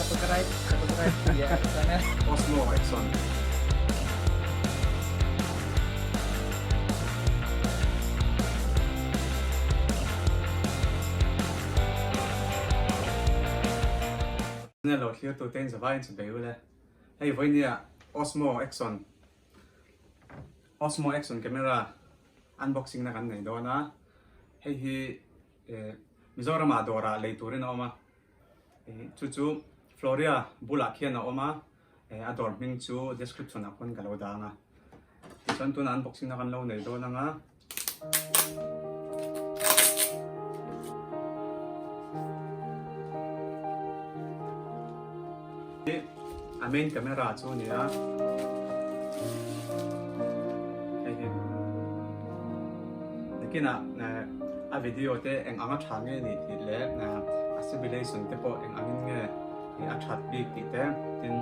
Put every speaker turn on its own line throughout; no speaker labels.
Subscribe, subscribe ya channel.
Osmo Action. Channel lo thlir tu tein zavai in chubei ule. Hei vawinia Osmo Action Osmo Action camera unboxing na kan nei dawn a. Hei hi Mizoram ah dawr ah lei turin a awm a. Chu chu Floria bulah khian a awm a, a dawr hming chu description ah khawn ka lo dang a. Tichuan tunah unboxing na kan lo nei dawn ang a. A main camera chu a ni a, hei hi nakinah a video te eng anga tha nge ni tih leh a simulation te pawh eng angin nge a that bik tih te tin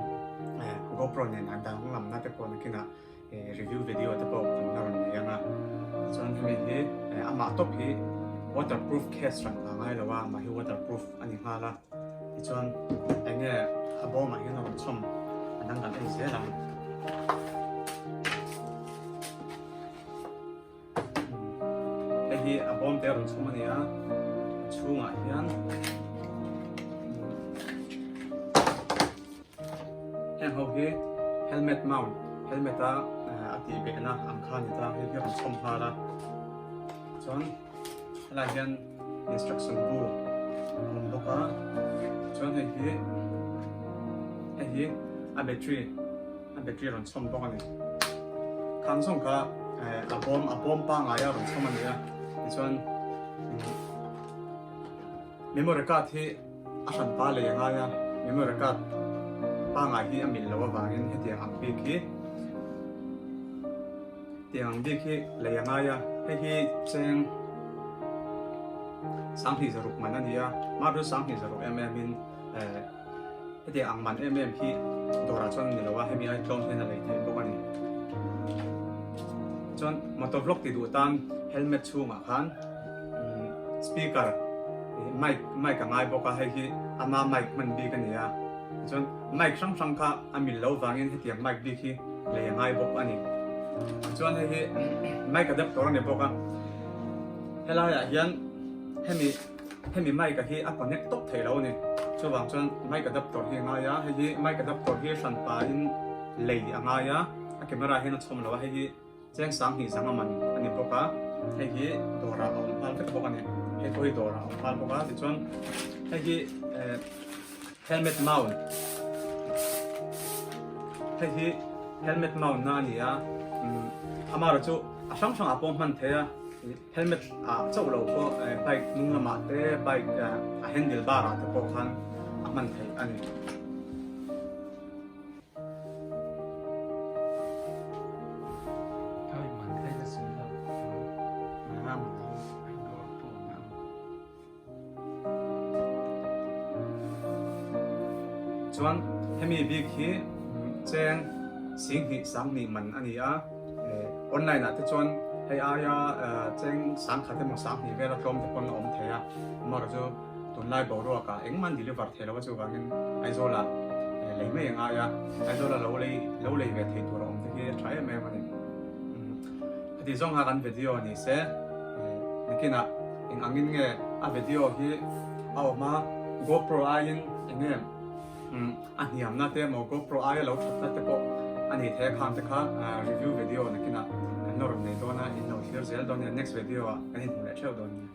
GoPro nen a danglamna te pawh nakinah review video te pawh kan la rawn nei ang a chuan hemi hi amah tawp hi waterproof case hran a ngai lo a amah hi waterproof a ni nghal a tichuan eng nge a bawmah hian a rawn chhawm a dang kan en zel ang. Hei hi a bawm te a rawn chhum a ni a, a chhungah hian heng ho hi helmet mount helmet a a tih behna ang kha a ni ta, hei hi a rawn chhawm nghal a chuan helaiah hian instruction bu a awm bawk a chuan hei hi hei hi a battery. A battery a rawn chhawm bawk a ni. Khang zawng kha a bawm a bawm pangngai a rawn chhawm a ni a. Tichuan memory card hi a hran pa lei a ngai a, memory card pangngai hi a mil loh avangin hetiang ang bik hi tiang ang bik hi lei a ngai a. Hei hi cheng 2600 man a ni a, marble 2600 em em in Hetiang ang man em em hi dawrah chuan a ni lo a, hemi ai tlawm hian a lei theih bawk a ni. Chuan motor vlog ti duh tan helmet chhungah khan speaker mic mic a ngai bawk a, hei hi ama mic hman bik a ni a. Tichuan mic hrang hrang kha a mil lo vangin hetiang mic bik hi lei a ngai bawk a ni. Tichuan hei hi mic adapter a ni bawk a, helaiah hian hemi. Hemi mic a hi a connect tawp thei lo a ni. Chuvang chuan mic adapter hi a ngai a, hei hi mic adapter hi hran pahin lei a ngai a, a camera hian a chhawm lo a, hei hi cheng 20 zang a man a ni bawk a, hei hi dawrah a awm nghal vek bawk a ni. Hei pawh hi dawrah a awm nghal bawk a, tichuan hei hi eh helmet mount hei hi helmet mount na a ni a, umm amaherawhchu a hrang hrangah pawh hman theih a. Helmet ah chauh lo pawh bike hnung lamah te bike a handle bar ah te pawh khan a hman theih a ni. Chuan hemi bik hi cheng 20 20 man a ni a, online ah te chuan hei aia cheng 10,000 emaw 20,000 vela tlawm te pawn a awm thei a, amaherawhchu chu tunlai boruak ah engmah an deliver thei lo a chuvangin Aizawl ah lei mai a ngai a, Aizawl a lo lei lo lei ve thei tur a awm te hi a tha em em a ni. Heti zawng kha kan video ni se nakinah eng angin nge a video hi a awm a GoPro aiin eng nge a hniamna te emaw GoPro aia lo thatna te pawh a ni thei a khang te kha review video nakinah kan la rawn nei dawn a in lo thlir zel dawn nia next video ah kan inhmu leh theuh dawn nia.